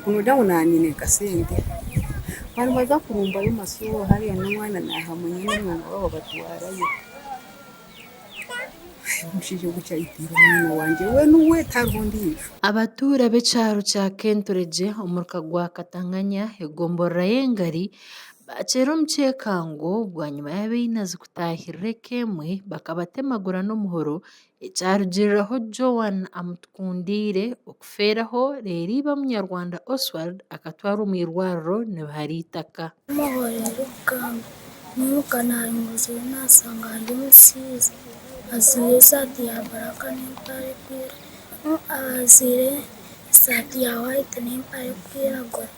Ku noogira ngu naanyine nka sente. Baaba nibaza kurumbayo Masoro hariya n'omwana naahamanya n'omwana waabo batwarayo. Omushaija ogu eki aitiire omwana wangye we niwe tihariho ondiijo. Abatuura b'ekyaro kya Kenturegye omuruka gwa Katanganya egomborora y'Engari baakyera omu kyekango bwanyima y'abainazi kutaahirira eka emwe bakabatemagura n'omuhoro ekyarugiriraho Joan Amutukundiire okufeeraho reero iba Munyarwanda Oswald akatwarwa omu irwariro nibahara eitaka. Nyimuka naayongyezayo naashanga hariyo omushaija ajwaire esaati ya buraka n'empare erikwiragura, ajwaire esaati ya hwayiti n'empare erikwiragura.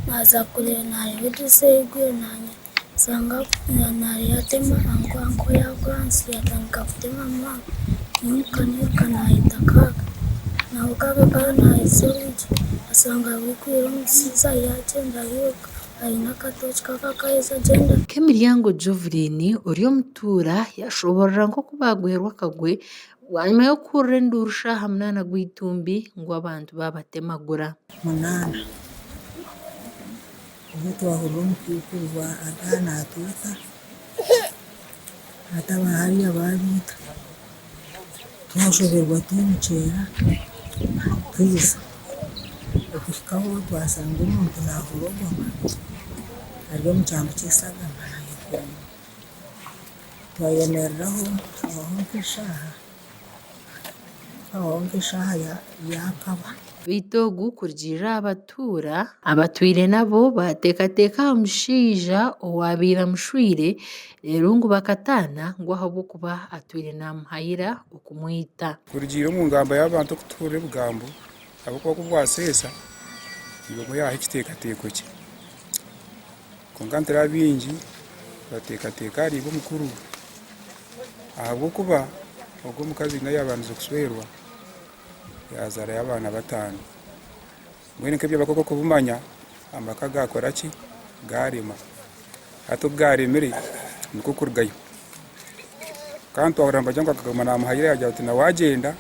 Naaza kureeba naareeba edirisa eigwire nashanga yaatema ankwanku yaagwa ahansi yaatandika kutema maama. Nyimuka niiruka naayeta kaaga, nawe kaaga ku araabe naaheza orwigi ashanga rwigwire omushaija yaagyenda ariiruka. Aine akatooki ke aku akaheza agyenda. Kemiryango Joveline ori omutuura yashoborora nk'oku baagwerwa akagwe bwanyima y'okuhurira enduuru shaaha munaana gw'eitumbi ngu abantu baabatemagura. Munaana. Obwo twahurira omukuukuru ari aha naatwita, hati aba hariya baabaita. Twashoberwa twimukyera twiza. Okuhikaho twashanga omuntu nahorogoma ari omu kyambu ky'eshagama nayekurura. Twayemereraho habaho nk'eshaaha, habaho nk'eshaaha yaakaba. Beitu ogu kurugiirira aha batuura abatwire nabo baateekateeka aha mushaija owaabaire amushweire reero ngu bakataana ngu ahabw'okuba atwire naamuhayira okumwita. Kurugiirira omu ngamba y'abantu okutuhurira ebigambo ahabw'okuba ku bwaseesa buri omwe yaaha ekiteekateeko kye. Kwonka nitureeba baingi nibateekateeka ahari iba omukuru ahabw'okuba ogwo omukazi haine ahu yaabandize kushwerwa yaazaarayo abaana bataano. Mbwenu nk'ebyo bakaba kubimanya amaka gaakora ki? Gaarema. Hati obu gaaremire nikwo kurugayo. Kandi twahurira nibagira ngu akaguma naamuhayira yaagira ati nawe agyenda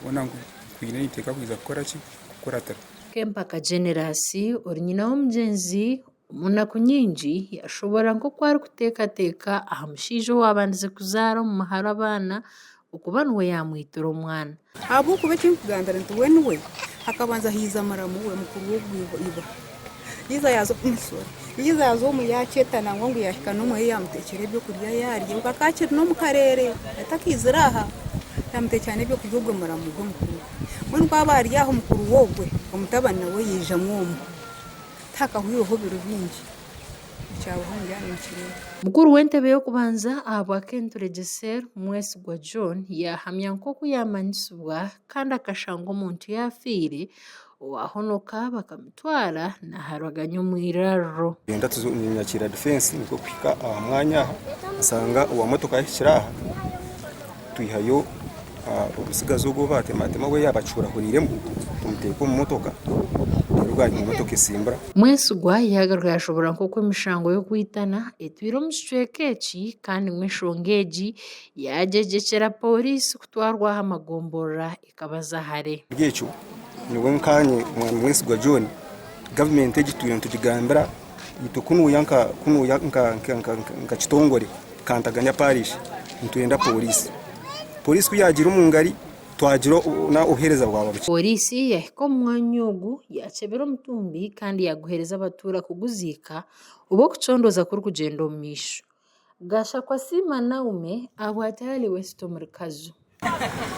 hoona ngu nkwine ninteekwa kwija kukora ki? Kukuratira. Kempaka Generous ori nyina w'omugyenzi omu naku nyingi yashoboorora nk'oku arikuteekateeka aha mushaija owaabandize kuzaara omu muhara abaana okuba niwe yaamwitira omwana. Ahabw'okuba eki nkugambira nti we niwe, hakabanza haija muramu we mukuru w'ogwo iba. Yaiza yaaza omu sorry, yaiza yaaza omu yaakyeta nangwa ngu yaahika n'omwe yaamuteekyera ebyokurya yaarya, obwo akaba akiri n'omu kareere atakaizire aha, yaamuteekyera n'ebyokurya ogwo muramu we mukuru. Mbwenu ku aba ari aho mukuru we ogwe, omutabani nawe yaijamu omwo, tihakahweireho biro bingi. Mukuru w'entebe y'okubanza ahabwa Kenturegye Cell, Mwesigwa John yaahamya nk'oku yaamanyisibwa kandi akashanga omuntu yaafiire, owaahonoka bakamutwara naaharaganya omu irwariro. Ngenda nyakiira defense nikwo kuhika aha mwanya aha nsanga owa motoka yahikire aha twihayo omutsigazi ogu ou baatematema we yaaba acurahuriiremu tumuteeka omu motoka reero bwanyima emotoka esimbura. Mwesigwa yaagaruka yaashoboorora nk'oku emishango y'okwitana etwire omu kicweka eki kandi ngu enshonga egi yaagyegyekyera pooriisi kutwarwa aha magomborora ekabaza hare. Omuri ekyo nyowe nkaanye Mwami Mwesigwa John, gavumenti egi twine nitugigambira itwe kunuya nka kitongore Kantaganya Parish nitwenda pooriisi. Pooriisi ku yaagiire omu ngari twagira obuheereza bwaba bukye. Pooriisi yahika omu mwanya ogu yaakyebera omutumbi kandi yaaguheereza abatuura kuguziika obu okucondooza kurikugyenda omu maisho. Gashakwa Siima Naume abwate ahari West omuri Kazo.